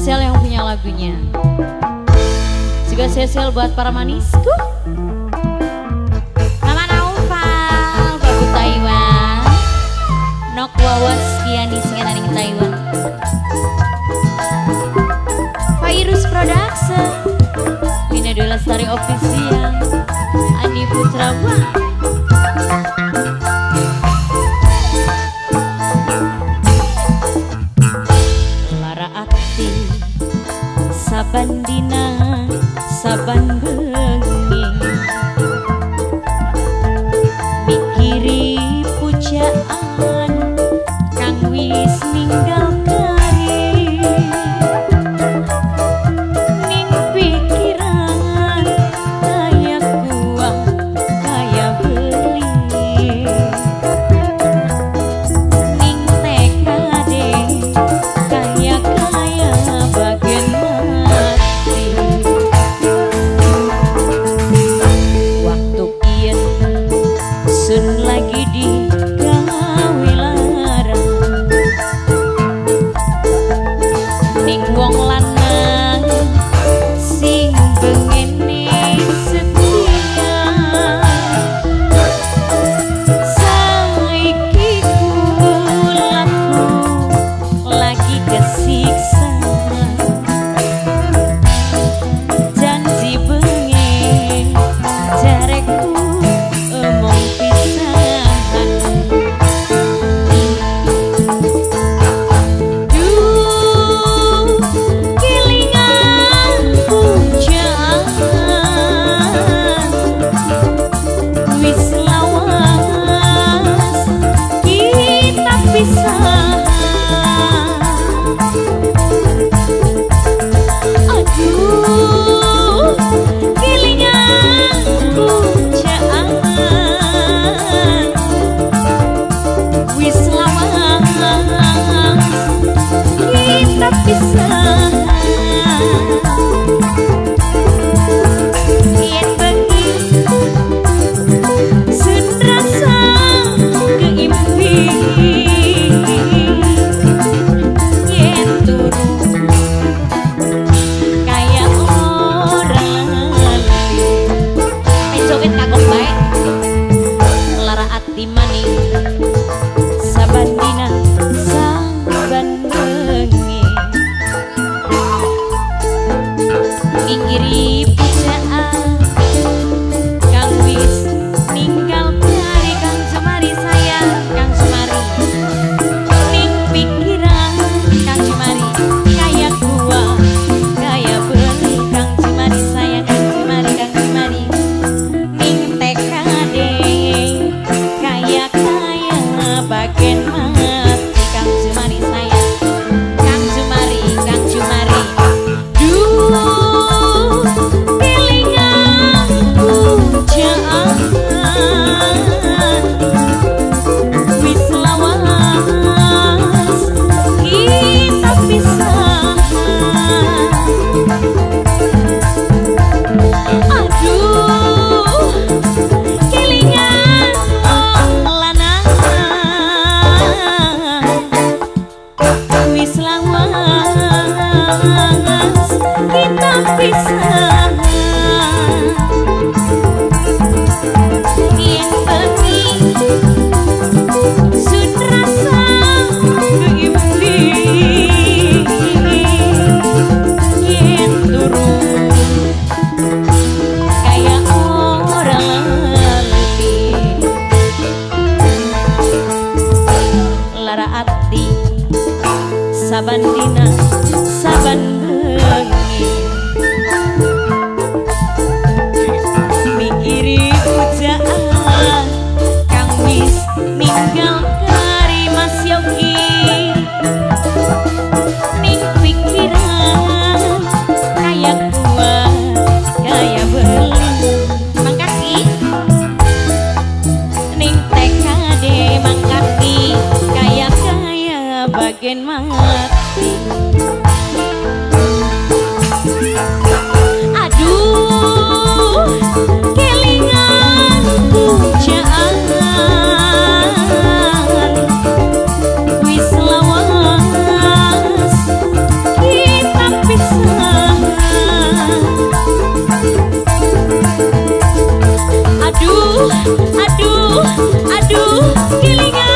Cecil yang punya lagunya. Juga Cecil buat para manisku. Mama Naufal, Babu Taiwan. Nok Wawas Kiani sing Taiwan. Virus Production, Wina Dwi Lestari Official, Andi Putra. Lara ati saban dina saban bengi mikiri pujaan kang wis ninggal kari ning pikiran kaya kuah kaya beli ning TKD kaya kaya bagian mati. Waktu kian sun lagi di gawe lara ning wong lanang sing bengene setia. Saiki kulaku lagi kesiksa janji bengi jareku emong pisahan. Duh kelingan pujaan wis lawas kita pisah. Aduh kelingan pujaan wis lawas kita pisah. Yen bengi sun rasa keimpi yen turu kaya ora lali. Joget kagok bae lara ati maning saban dina saban bengi mikiri pujaan kang wis ninggal kari. Kang Jumari sayang, Kang Jumari ning pikiran Kang Jumari kaya gua kaya beli. Kang Jumari sayang, Kang Jumari, Kang Jumari ning TKD kaya kaya bagian mati. Kang Jumari sayang, Kang Jumari, Kang Jumari. Duh kelingan pujaan wis lawas kita pisah. Aduh kelingan wong lanang wis lawas kita pisah. Yen bengi sun rasa keimpi yen turu kaya ora lali. Lara ati saban dina saban bengi mikiri pujaan kang wis ninggal kari Mas Yogi ning pikiran kaya kuah kaya beli. Mang kaki ning TKD mang kaki kaya kaya bagian mati. Aduh kelingan pujaan wis lawas kita Aduh, aduh, aduh, kelingan.